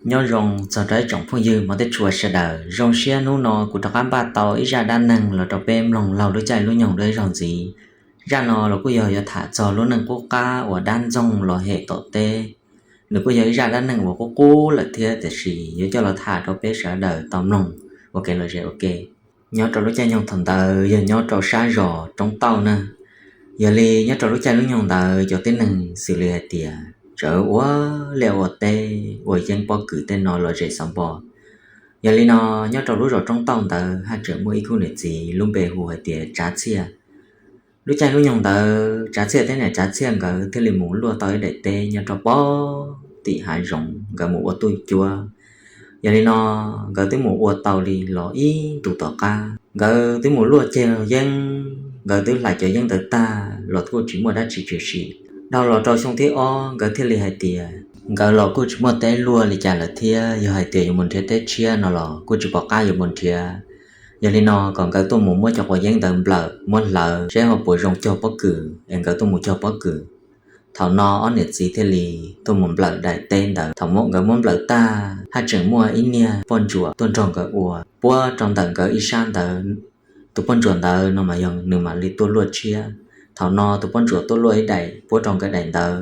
Nyob zoo txog rau ib tsoom phooj ywg mog, tej tshua sawv daws zoo siab hnub no kuv rov qab npaj tau ib zaj dab neeg los rau peb mloog laug lub caij lub nyoog dua ib zaug ntxiv. Zaj no los kuj yog yuav tham txog lub neej qub qab uas dab ntxoog los hem tom teb. Nws kuj yog ib zaj dab neeg uas qub qub lawm thiab, tiam sis yuav coj los tham rau peb sawv daws tau mloog ua kev lom zem ua ke. Nyob rau lub caij nyoog thaum ntawd yog nyob rau sab zos Roob Tauj na. Yog li nyob rau lub caij lub nyoog ntawd cov tib neeg xws li hais tias tseem ua liaj ua teb ua yeeb pob kws tej no los zem xav npo. Yog li no, nyob rau lub zos Roob Tauj ntawd haj tseem muaj ib khub niam txiv lub npe hu hais tias Tsav Txhiaj. Lub caij lub nyoog ntawd Tsav Txhiaj thiab niam Tsav Txhiaj nkawd thiaj li mus luaj tau ib daim teb nyob rau pem tim hav zoov, nkawd mus ua tuj cuab. Yog li no, nkawd twb mus ua tau li los ib ntus tom qab, nkawd twb mus luaj ceg yeeb, nkawd twb hlais cov yeeb ntawd tag los kuj tsis muaj dab tsi tshwm sim. Dhau los rau xyoo thib ob nkawd thiaj li hais tias nkawd los kuj tsis muaj teb luaj li cas lawm thiab, yog hais tias yuav mus nrhiav teb tshiab no los kuj tsis pom qab yuav mus nrhiav. Yog li no kom nkawd tuaj mus muab cov quav yeeb ntawd nplawm muab hlawv seb ho puas zoo cog pob kws es nkawd tuaj mus cog pob kws. Thaum no ob niam txiv thiaj li tuaj mus nplawm daim teb ntawd. Thaum nkawd muab nplawm tag, haj tseem muaj ib niag poj ntsuam tuaj nrog nkawd ua, puab rau ntawm nkawd ib sab ntawd. Tus poj ntsuam ntawd no mas yog nws mam li tuaj luaj tshiab. Thaum no tus poj ntsuam tuaj luaj ib daim puab rau nkawd daim ntawd,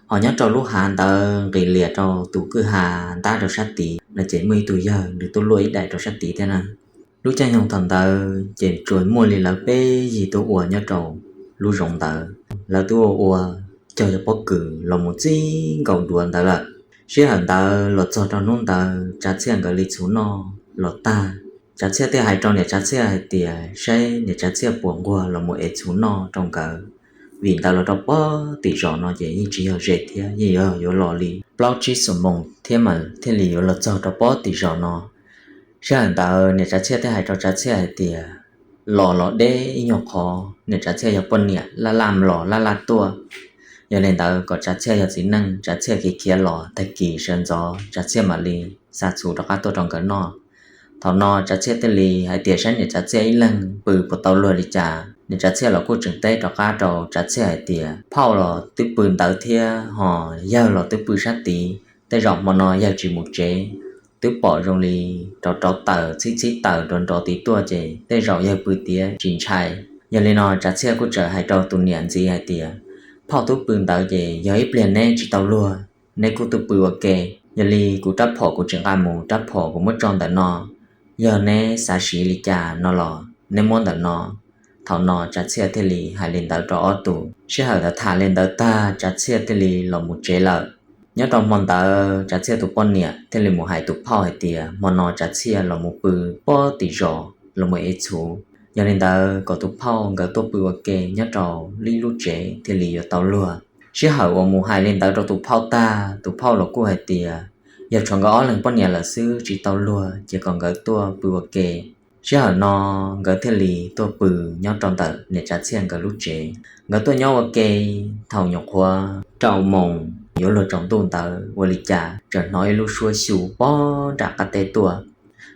ho nyob rau lub hav ntawd nqis lias rau tus kwj ha ntab rau sab tid no ces muaj ib tug yawg nws tuaj luaj ib daim rau sab tid thiab na. Lub caij nyoog thaum ntawd ces tsuas muaj li lawv peb yig tuaj ua nyob rau lub zoov ntawd. Lawv twb ua ua cog cov pob kws los mus txij nkaus duav ntawd lawm. Sij hawm ntawd los txog rau hnub ntawd Tsav Txhiaj nkawd li txhuv noj los tag, Tsav Txhiaj thiaj hais rau niam Tsav Txhiaj hais tias saib niam Tsav Txhiaj puas nquag los mus ev txhuv noj rau nkawd, vim ntawd los rau pem tim zos no ces yeej tsis yog ze thiab, yeej yog yuav los li plaub tsib xuab moos thiab mas thiaj li yuav los txog rau pem tim zos no. Sij hawm ntawd niam Tsav Txhiaj thiaj hais rau Tsav Txhiaj hais tias los los deb ib nyuag qhov, niam Tsav Txhiaj yog poj niam laj laj los laj laj tuaj. Yog li ntawd kom Tsav Txhiaj yog txiv neej, Tsav Txhiaj khiav khiav los, tag kis sawv ntxov Tsav Txhiaj mam li xa txhuv rov qab tuaj rau nkawd noj. Thaum no Tsav Txhiaj thiaj li hais tias saib niam Tsav Txhiaj ib leeg pw puas tau luag li cas. Niam Tsav Txhiaj los kuj tseem teb rov qab rau Tsav Txhiaj hais tias phauj los twb pw ntawd thiab, ho yawg los twb pw sab tid, tej zaum hmo no yawg tsis mus tsev, twb pom zoo li rau rau taws txhib txhib taws nrov nrov tid tuaj ces tej zaum yawg pw tiav tsis ntshai. Yog li no Tsav Txhiaj kuj txawm hais rau tus niam ntxiv hais tias phauj twb pw ntawd ces yog ib pliag neb tsis tau luag, neb kuj tuaj pw ua ke. Yog li kuv rab phom kuv tsis nqa mus, rab phom kuv muab tso ntawm no, yog neb xav siv li cas no los neb muab ntawm no. Thaum no Tsav Txhiaj thiaj li hais li ntawd rau ob tug. Sij hawm ntawd tham li ntawd tag Tsav Txhiaj thiaj li los mus tsev lawm. Nyob rau hmo ntawd Tsav Txhiaj tus poj niam thiaj li mus hais tus phauj hais tias hmo no Tsav Txhiaj los mus pw pem tim zos los mus ev txhuv. Yog li ntawd kom tus phauj nkawd tuaj pw ua ke nyob rau ib lub tsev thiaj li yuav tau luag. Sij hawm uas mus hais li ntawd rau tus phauj tag, tus phauj los kuj hais tias yog tshuav nkawd ob leeg poj niam lawm xwb tsis tau luag ces kom nkawd tuaj pw ua ke. Sij hawm no nkawd thiaj li tuaj pw nyob rau ntawm niam Tsav Txhiaj nkawd lub tsev. Nkawd tuaj nyob ua ke thaum nyuam qhuav rau moos yuav luag tsaus ntuj ntawd ua li cas tseem hnov ib lub suab xyu pem nram qab teb tuaj.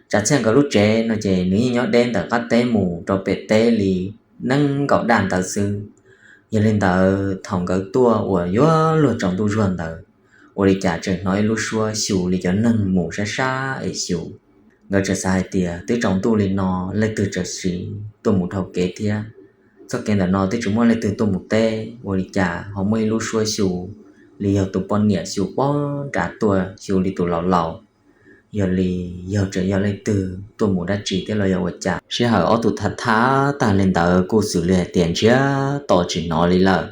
Tsav Txhiaj nkawd lub tsev no ces nws yeej nyob deb ntawm qab teb mus rau pem teb li nees nkaum daj ntawd xwb. Yog li ntawd thaum nkawd tuaj uas yuav luag tsaus ntuj zuag ntawd, ua li cas tseem hnov ib lub suab xyu li cov neeg mus sab sab es xyu. Nkawd tseem xav hais tias twb tsaus ntuj li no, leej twg tseem sim tuaj mus dhau kev thiab. Txoj kev ntawm no twb tsis muaj leej twg tuaj mus teb, ua li cas ho muaj ib lub suab xyu li yog tus poj niam xyu pem nrad tuaj, xyu li tus laus laus. Yog li, yog tseem yog leej twg tuaj mus dab tsi thiab los yog ua cas? Sij hawm ob tug tham tham tag li ntawd kuj xws li hais tias ntsiag to tsis hnov li lawm.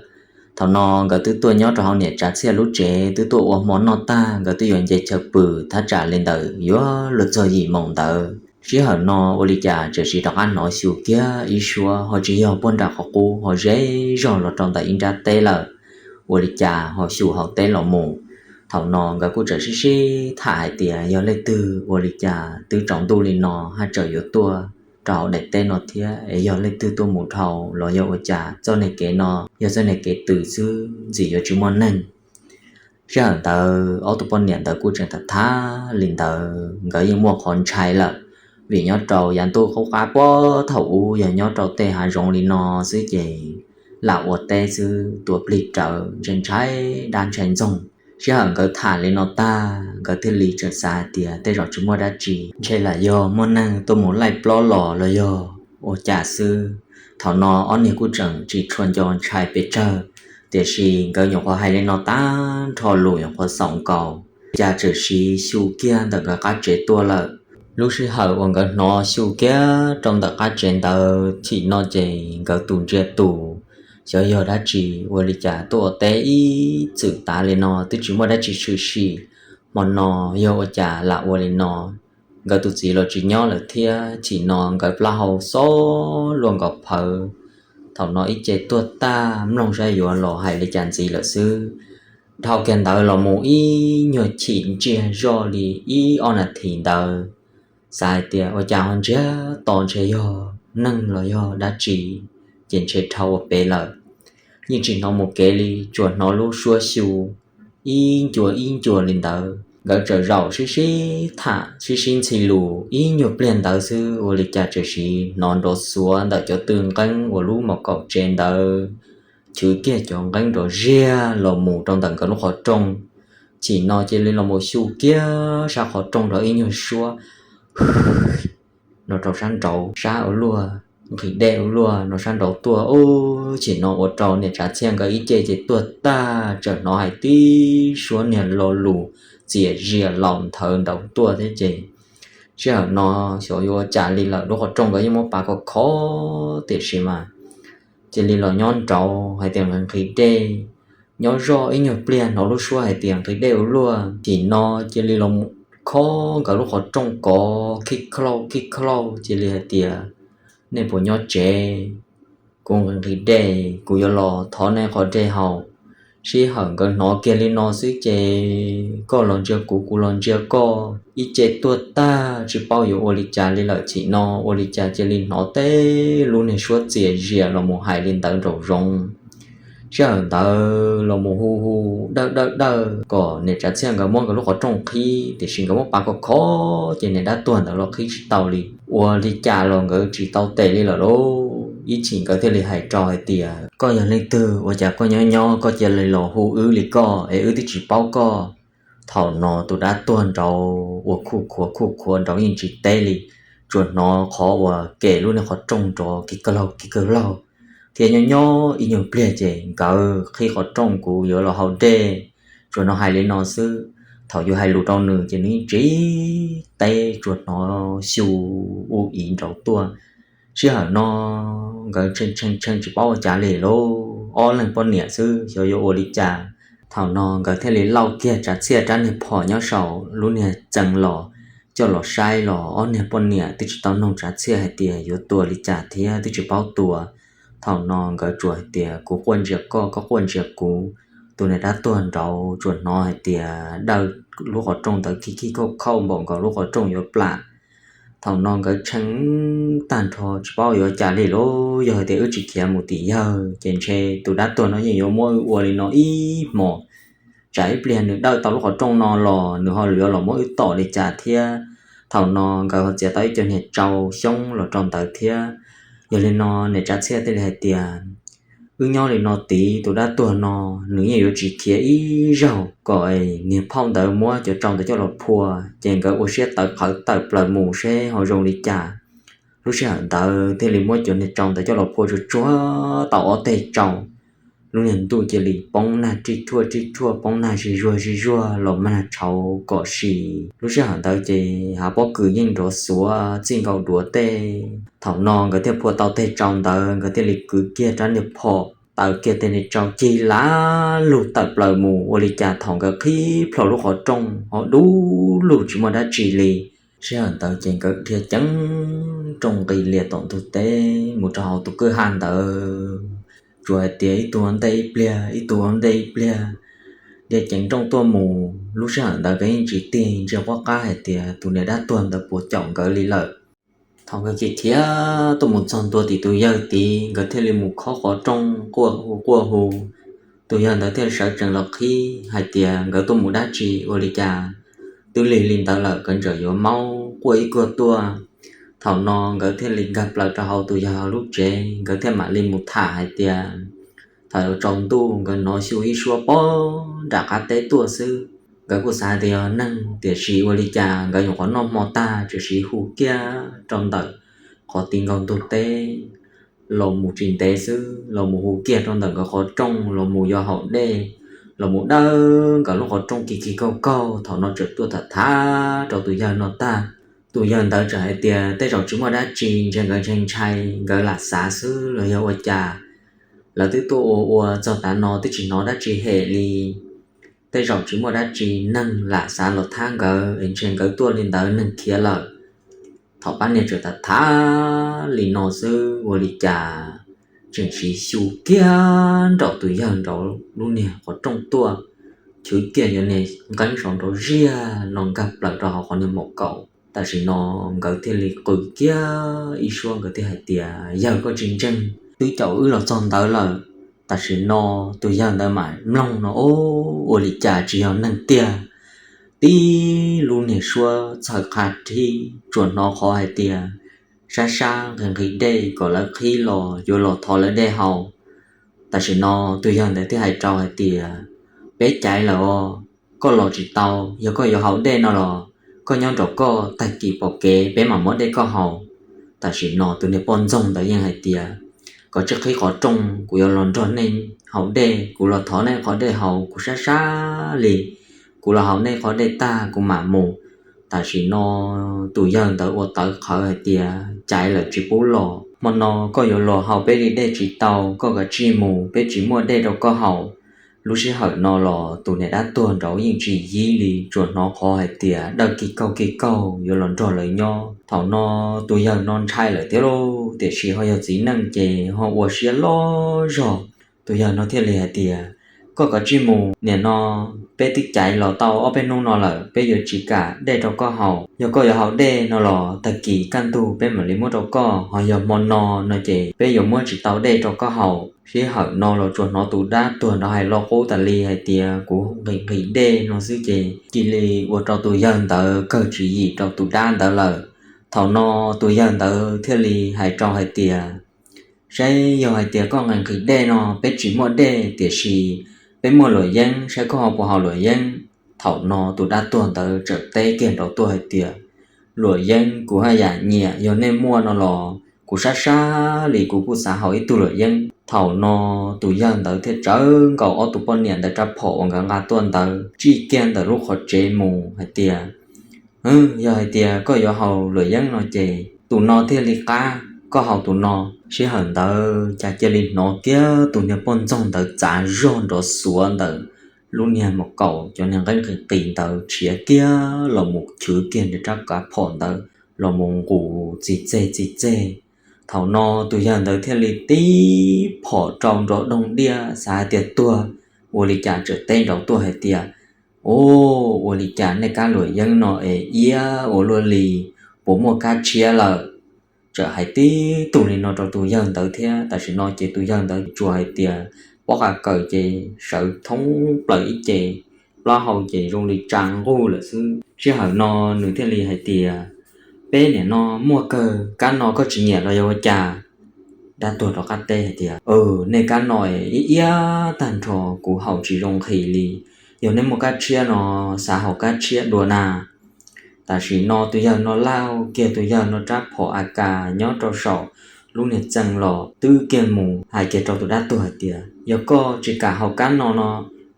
Thaum no nkawd twb tuaj nyob rau hauv niam Tsav Txhiaj lub tsev, twb tuaj ua hmo noj tag, nkawd twb yuav nce chaw pw thaj tsam li ntawm yuav luag txog yim moos ntawd. Sij hawm no ua li cas tseem sim rov qab hnov xyu kiag ib suab, ho tsis yog pem nram qhov qub, ho ze zog los rau ntawm ib nrab teb lawm. Ua li cas ho xyu hauv teb los mus? Thaum no nkawd kuj tseem sib sib tham hais tias yog leej twg, ua li cas twb tsaus ntuj li no haj tseem yuav tuaj rau hauv daim teb no thiab, es yog leej twg tuaj mus dhau los yog ua cas? Txoj niag kev no yog txoj niag kev twg xwb, ntxim yuav tsis muaj neeg. Sij hawm ntawd ob tug poj niam ntawd kuj tseem tham tham li ntawd, nkawd yeej muaj qhov ntshai lawm, vim nyob rau yav ntuj qub qab pem thaum ub yog nyob rau tej hav zoov li no xwb ces lam ua teb xwb, tuav plig rawv ntshai ntshai dab ntshai ntxoog. Sij hawm nkawd tham li no tag, nkawd thiaj li tseem xav hais tias tej zaum tsis muaj dab tsi, ntshe lam yog muaj neeg tuaj mus laij plob los los yog ua cas xwb. Thaum no ob niag kuj tseem tsis tshua nco ntshai pes tsawg, tiam sis nkawd nyuam qhuav hais li no tag nrho lus nyuam qhuav xaus nkaus, cas txawm siv xyu kiag ntawm nkawd qab tsev tuaj lawm. Lub sij hawm uas nkawd hnov xyu kiag rau ntawm qab tsev ntawd chim no ces nkawd tus ntsia tus, xyov yog dab tsi ua li cas tuaj ua teb ib txwm tav li no twb tsis muaj dab tsi tshwm sim. Hmo no yog ua cas lam ua li no? Nkawd tus txiv los tsis nyob lawm thiab, chim no nkawd plaub hau xob luaj nkaus phawv. Thaum no ib ce tuag tag, mloog saib yuav los hais li cas ntxiv lawm xwb. Dhau kiag ntawd los mus ib nyuag chim ntsiag zoj li ib ob nas this ntawd, xav hais tias ua cas ho ntsiag to, ntshe yog neeg los yog dab tsi, ces ntshe dhau ua pem lawm. Yeej tsis hnov mus kev li, tsuas hnov lub suab xyu ib ncua ib ncua li ntawd. Nkawd txawm zaum sib sib tham sib sib ntxhi lus ib nyuag pliag ntawd xwb, ua li cas txawm siv hnov nrov xuav ntawm cov tw nqeeb uas lub mos kaum tsev ntawd chwv kiag cov nqeeb nrov ziag los mus rau ntawm nkawd lub qhov rooj. Chim no cia li los mus xyu kiag sab qhov rooj rau ib nyuag suab no rau sab nraud, sab ua luaj, nqhis dej ua luaj no sab nraud tuaj. Ub, chim no ua rau niam Tsav Txhiaj nkawd ib ce ces tuag tag, txawm hnov hais tib suab niag lo lus txias zias laus nthawv nraud tuaj thiab ces sij hawm no xyov yuav ua cas li lawm, lub qhov rooj nkawd yeej muab pav khov khov tiam sis mas cia li los nyob nraud hais tias nqhis nqhis dej. Nyob zoj ib nyuag pliag hnov lub suab hais tias nqhis dej ua luaj, chim no cia li los khob nkawd lub qhov rooj kov khij khlauj khij khlauj, cia li hais tias, nej puas nyob tsev? Kuv nqhis nqhis dej, kuv yuav los thov nej qhov dej haus. Sij hawm nkawd hnov kiag li no xwb ces koj los ntsia kuv, kuv los ntsia koj, ib ce tuag tag tsis paub yuav ua li cas li lawm. Chim no ua li cas cia li hnov tej lub niag suab txias zias los mus hais li ntawd nraum zoov. Sij hawm ntawd los mus hu hu dawj dawj dawj kom niam Tsav Txhiaj nkawd muab nkawd lub qhov rooj qhib, tiam sis nkawd muab pav khov khov ces niag dab tuag ntawd los qhib tsis tau li. Ua li cas los nkawd tsis tau tes li lawm lauj. Ib chim nkawd thiaj li hais rau hais tias, koj yog leej twg ua cas koj nyob nyob koj cia li los hu wb li koj es wb twb tsis paub koj. Thaum no tus dab tuag nraud ua khuj khuav khuj khuav nraud yeej tsis teb li, tsuas hnov qhov uas kem lub niag qhov rooj nrov kiv kawg laug kiv kawg laug thiab. Nyob nyob ib nyuag pliag ces nkawd qhib qhov rooj, kuv yuav los haus dej. Tsuas hnov hais li no xwb. Thaum yus hais lus rau nws ces nws yeej tsis teb, tsuas hnov xyu u i nraud tuaj. Sij hawm no nkawd tshee tshee tshee tsis paub ua cas li lauj, ob leeg poj niam xwb xyov yuav ua li cas. Thaum no nkawd thiaj li lauj kiag Tsav Txhiaj rab niag phom nyob saum lub niag txee los coj los saib los ob niag poj niam twb tsis tau noog Tsav Txhiaj hais tias yuav tua li cas thiab twb tsis paub tua. Thaum no nkawd tsuas hais tias kuv quaj ntsia koj, koj quaj ntsia kuv. Tus niag dab tuag nraud tsuas hnov hais tias dawj lub qhov rooj ntawd khib khib khauj khauj npaum nkaus lub qhov rooj yuav plam. Thaum no nkawd tshee tag nrho tsis paub yuav cas li lauj, yog hais tias wb tsis khiav mus tim yawg ces ntshe tus dab tuag no yeej yuav muab wb ua li no ib hmos. Tsam ib pliag nws dawj tau lub qhov rooj no los nws ho yuav los muab wb tom li cas thiab. Thaum no nkawd ho txiav tau ib co niag tsau xyoob los rau ntawd thiab. Yog li no niam Tsav Txhiaj thiaj li hais tias, wb nyob li no tid, tus dab tuag no nws yeej yuav tsis khiav ib zaug, kom niag phauj ntawd muab cov tsau ntawd coj los phua, ces nkawd ua siab tawv qhawv tawm plaws mus seb ho zoo li cas. Lub sij hawm ntawd thiaj li muab cov niag tsau ntawd coj los phua tsuag tsuag tau ob teg tsau. Lub niag ntuj cia li poob nag rij rhuaj rij rhuaj, poob nag zij zuag zij zuag los mag nag tshauv kom si. Lub sij hawm ntawd ces hav pob kws yeej nrov xuav txij nkaus duav tej. Thaum no nkawd thiaj phua tau teg tsau ntawd, nkawd thiaj li kwv kiag rab niag phom taws kiag tej niag tsau cig lav lug tawm plaws mus, ua li cas thaum nkawd qhib plho lub qhov rooj ho dub lug tsis muaj dab tsi li. Sij hawm ntawd ces nkawd dhia ceev rooj nqis lias tom ntug teb mus rau hauv tus kwj ha ntawd, tsuas hais tias ib tug ua ntej ib pliag, ib tug ua ntej ib pliag, dhia ceev rooj tuaj mus. Lub sij hawm ntawd nkawd yeej tsis tig ntsia quab qab hais tias tus niag dab tuag ntawd puas caum nkawd li lawm. Thaum nkawd khiav khiav tuaj mus txog ntua tim tus yawg tid, nkawd thiaj li mus khob qhov rooj quaj hu quaj hu. Tus yawg ntawd thiaj sawv tsees los qhib hais tias nkawd tuaj mus dab tsi ua li cas twb lig li ntawd lawm, nkawd ntseem yuav maub quaj ib kuag tuaj. Thaum no nkawd thiaj li nkag plaws rau hauv tus yawg lub tsev, nkawd thiaj mam li mus tham hais tias, Thaum tsaus ntuj nkawd hnov xyu ib suab poob nram qab teb tuaj xwb, nkawd kuj xav tias yog neeg, tiam sis ua li cas nkawd nyuam qhuav noj hmo tag tseem hu kiag rau ntawm qhov ti nkaus ntug teb los mus tsis ntev xwb, los mus hu kiag rau ntawm nkawd qhov rooj los mus yuav haus dej, los mus dawb nkawd lub qhov rooj kig kig kaug kaug. Thaum no tseem tuaj tham tham rau tus yawg no tag, tus yawg ntawd tseem hais tias tej zaum tsis muaj dab tsi, ntshe nkawd ntshai ntshai, nkawd lam xav xwb los yog ua cas. Lawv twb tuaj ua ua txog tav no twb tsis hnov dab tsi hem li, tej zaum tsis muaj dab tsi, neeg lam xav los thab nkawd es ntshe nkawd tuaj li ntawd neeg khiav lawm. Thaum pab niag tseem tham tham li no xwb ua li cas tseem siv xyu kiag nraum tus yawg nraud lub niag qhov rooj tuaj, chwv kiag yog niag nqeeb saud nraud ziag no nkag plaws rau hauv qhov niag maum kaum. Tam sim no nkawd thiaj li qw kiag ib suab, nkawd thiaj hais tias, Yawg, koj tsis ntseeg, twb caum wb los txog ntawd lawm. Tam sim no tus yawg ntawd mam mloog no, o, ua li cas tsis yog neeg tiag. Tib lub niag suab txhawm qha rhib, tsuas hnov qhov hais tias sab sab nqhis nqhis dej kom lawv qhib los yuav los thov lawv dej haus. Tam sim no tus yawg ntawd thiaj hais rau hais tias, Peb caiv lawm os, koj los tsis tau, yog koj yuav haus dej no los koj nyob nraum koj, tag kis pom kev peb mam muab dej koj haus. Tam sim no tus niag poj ntxoog ntawd yeej hais tias, Koj tsis qhib qhov rooj, kuv yuav los nrog nej haus dej, kuv los thov nej qhov dej haus, kuv sab sab li, kuv los haus nej qhov dej tag kuv mam mus. Tam sim no tus yawg ntawd ua tawv qhawv hais tias, Caiv lawm tsis pub los, hmo no koj yuav los haus peb li dej tsis tau, koj kav tsij mus, peb tsis muaj dej rau koj haus. Lub sij hawm no los tus niag dab tuag nraud yeej tsis yib li, tsuas hnov qhov hais tias dawj kig kaug kig kaug yuav los nrog lawv nyob. Thaum no tus yawg no ntshai lawm thiab lauj, tiam sis ho yog txiv neej ces ho ua siab loj zog. Tus yawg no thiaj li hais tias, Koj kav tsij mus, nim no peb twb caiv los tau ob peb hnub no lawm, peb yuav tsis kam dej rau koj haus. Yog koj yuav haus dej no los tag kis kaj ntug peb mam li muab rau koj, ho yog hmo no no ces peb yuav muab tsis tau dej rau koj haus. Sij hawm no los tsuas hnov tus dab tuag nrov hais lo qub tas li hais tias, Kuv nqhis nqhis dej no xwb ces cia li ua rau tus yawg ntawd kawg tswv yim rau tus dab ntawd lawm. Thaum no tus yawg ntawd thiaj li hais rau hais tias, Saib yog hais tias koj nqhis nqhis dej no peb tsis muaj dej, tiam sis peb muaj luam yeeb, saib koj ho puas haus luam yeeb. Thaum no tus dab tuag ntawd txawm teb kiag nraud tuaj hais tias, Luam yeeb kuv haj yam nyiam, yog nej muaj no los kuv sab sab li kuv kuj xav haus ib tug luam yeeb. Thaum no tus yawg ntawd thiaj tsawv nkaus ob tug poj niam ntawd rab phom uas nkawd nqa tuaj ntawd tsij kiag ntawm lub qhov tsev mus hais tias, Yog hais tias koj yuav haus luam yeeb no ces tus no thiaj li qab, koj haus tus no. Sij hawm ntawd cas cia li hnov kiag tus niag poj ntxoog ntawd txav zog nrov xuav ntawm lub niag maum kaum cov niag nqeeb qis qis ntawd tshiav kiag los mus chwv kiag nws rab kav phom ntawd los mus nqus txij txeg txij txeg. Thaum no tus yawg ntawd thiaj li tib phom rau nrov doog diaj xav hais tias tuag, ua li cas txawm teb nraud tuaj hais tias, O, ua li cas nej kab luam yeeb no es iab ua luaj li, puas muaj kab tshiab lawm? Txawm hais tib tug li no rau tus yawg ntawd thiab. Tam sim no ces tus yawg ntawd tsuas hais tias pob qa kawm ces sawv thoob plaws ib ce, plaub hau ces zoo li tsa nquj lawm xwb. Sij hawm no nws thiaj li hais tias, Peb nim no muaj kawg, kab no koj tsis nyiam los yog ua cas? Dab tuag rov qab teb hais tias, Nej kab no ib iab tag nrho, kuv haus tsis zoo nqhis li. Yog nej muaj kab tshiab no, xav haus kab tshiab dua na. Tam sim no tus yawg no lauj kiag tus yawg no rab phom a kas nyob rau saum lub niag txee los twb kiag mus hais kiag rau tus dab tuag hais tias, Yog koj tsis kam haus kab no no,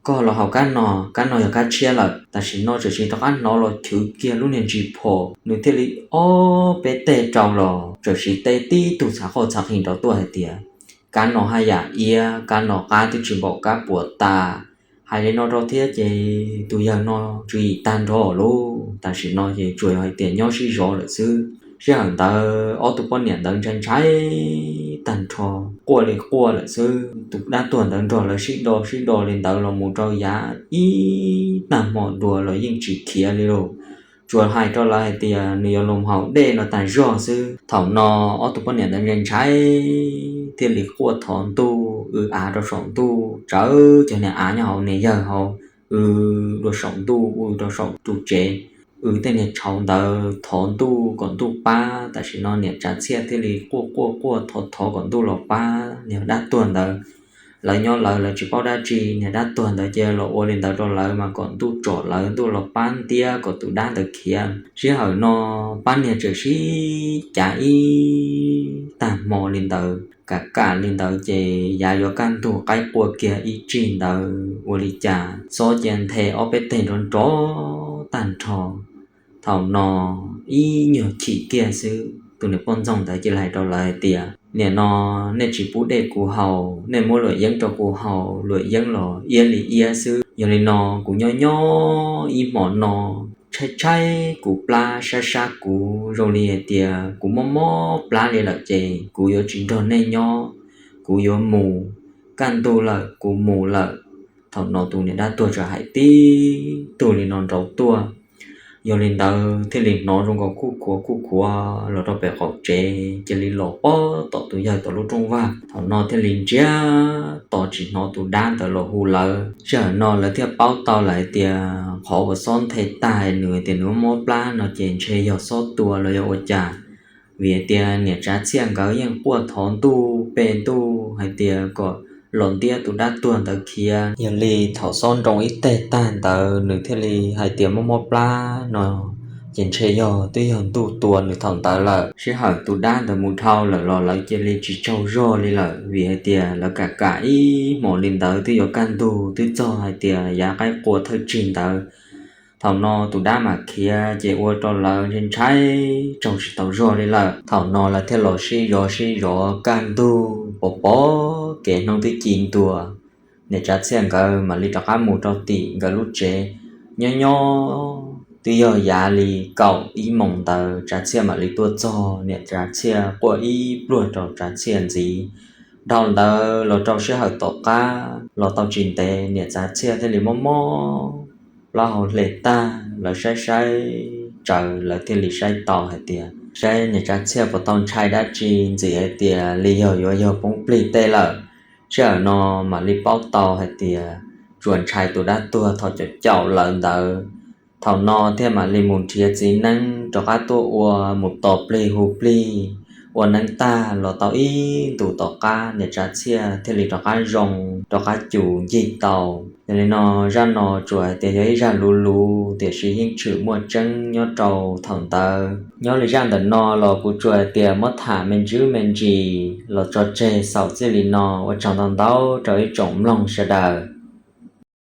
koj los haus kab no, kab no yog kab tshiab lawm. Tam sim no txawm sis rov qab hnov los chwv kiag lub niag ntsis phom, nws thiaj li ob peb teg rau los txawm sis teb tib tug txhav qoj txhav qhis nrov tuaj hais tias, Kab no haj yam iab, kab no qab twb tsis npaum kab puas tas. Hais li no rau thiab ces tus yawg no tswv yim tag nrho lauj. Tam sim no ces tsuas yog hais tias nyob sib zov lawm xwb. Sij hawm ntawd ob tug poj niam ntawd ntshai ntshai tag nrho, quaj li quaj lawm xwb. Tus dab tuag ntawd nrog lawv sib do sib do li ntawd los mus rau yav ib tag hmo dua los yeej tsis khiav li lauj. Tsuas hais rau lawv hais tias nws yuav los haus dej no tag zog xwb. Thaum no ob tug poj niam ntawd ntshai ntshai thiaj li quaj thov ntuj, w av rau saum ntuj, tsawv cov niag av nyob hauv niag yawg hauv, w dua saum ntuj, w rau saum ru tsev, w tej niag tshauv ntawd thov ntuj kom ntuj pab. Tam sim no niam Tsav Txhiaj thiaj li quaj quaj quaj thov thov kom ntuj los pab niag dab tuag ntawd. lawv nyob lawv, lawv tsis paub dab tsi. Niag dab tuag ntawd cia los ua li ntawd rau lawv mas kom ntuj tsom lawv, ntuj los pab ntiab kom tus dab ntawd khiav. Sij hawm no pab niag tseem sib cav ib tag hmo li ntawd, kam kam li ntawd ces yav yuav kaj ntug qaib qua kiag ib tsig ntawd ua li cas xob cia nthe ob peb teg nrov nrov tag nrho. Thaum no ib nyuag chim kiag xwb, tus niam poj ntxoog ntawd cia li hais rau lawv hais tias, Nim no nej tsis pub dej kuv haus, nej muab luam yeeb rau kuv haus, luam yeeb los iab li iab xwb. Yog li no kuv nyob nyob ib hmo no, tshaib tshaib kuv plab, sab sab kuv, zoo li hais tias kuv mob mob plab li lawm ces kuv yuav tsis nrog nej nyob, kuv yuav mus, kaj ntug lawm kuv mus lawm. Thaum no tus niam dab tuag txawm hais tib tug li no nraud tuaj. Yog li ntawd thiaj li hnov zoo nkaus kuj khuav kuj khuav los rau pem qaum tsev, cia li los pob tom tus yawg tom lub rooj vag. Thaum no thiaj li ntsiag to tsis hnov tus dab ntawd los hu lawv. Sij hawm no lawv thiaj paub tau lawm hais tias qhov uas xob nthe tag nws tias nws mob plab no ces ntshe yog xob tua los yog ua cas, vim hais tias niam Tsav Txhiaj nkawd yeej quaj thov ntuj pe ntuj hais tias kom los ntiab tus dab tuag ntawd khiav. Yog li thaum xob nroo ib teg tag ntawd nws thiaj li hais tias mob mob plab no ces ntshe yog twb yog ntuj tua nws thaum ntawd lawm. Sij hawm tus dab ntawd mus dhau lawm los lawv cia li tsis tsaug zog li lawm, vim hais tias lawv kam kam ib hmos li ntawd twb yuav kaj ntug twb txog hais tias yav qaib qua thawj tsig ntawd. Thaum no tus dab mam khiav ces ua rau lawv ntshai ntshai tsaug tsis taus zog li lawm. Thaum no lawv thiaj los sib zov sib zov kaj ntug pos pos kev hnub twb ci ntua, niam Tsav Txhiaj nkawd mam li rov qab mus rau tim nkawd lub tsev. Nyob nyob twb yog yav li kaum ib moos ntawd Tsav Txhiaj mam li tuaj txog. Niam Tsav Txhiaj quaj ib pluag rau Tsav Txhiaj ntxiv. Dhau ntawd los rau sij hawm tom qab los tau tsis ntev niam Tsav Txhiaj thiaj li mob mob plaub hau hle tag. Lawv saib saib tsawv lawv thiaj li saib tau hais tias saib niam Tsav Txhiaj puas tau ntshai dab tsi ntxim hais tias li yog yuav yog poob plig tej lawm. Sij hawm no mam li paub tau hais tias tsuas ntshai tus dab tuag thaum caum caum lawv ntawd. Thaum no thiaj mam li mus nrhiav txiv neeb rov qab tuaj ua, mus tos plig hu plig, ua neeb tag los tau ib ntus tom qab niam Tsav Txhiaj thiaj li rov qab zoo, rov qab cum ncig tau. Yog li no zaj no tsuas hais tias yog ib zaj luv luv tiam sis yeej tshwm muaj tseeb nyob rau thaum ntawd. Nyob li zaj ntawm no los kuv tsuas hais tias muab tham me ntsis me ntsis los tso tseg xaus txij li no. Ua tsaug ntau ntau rau ib tsoom mloog sawv daws.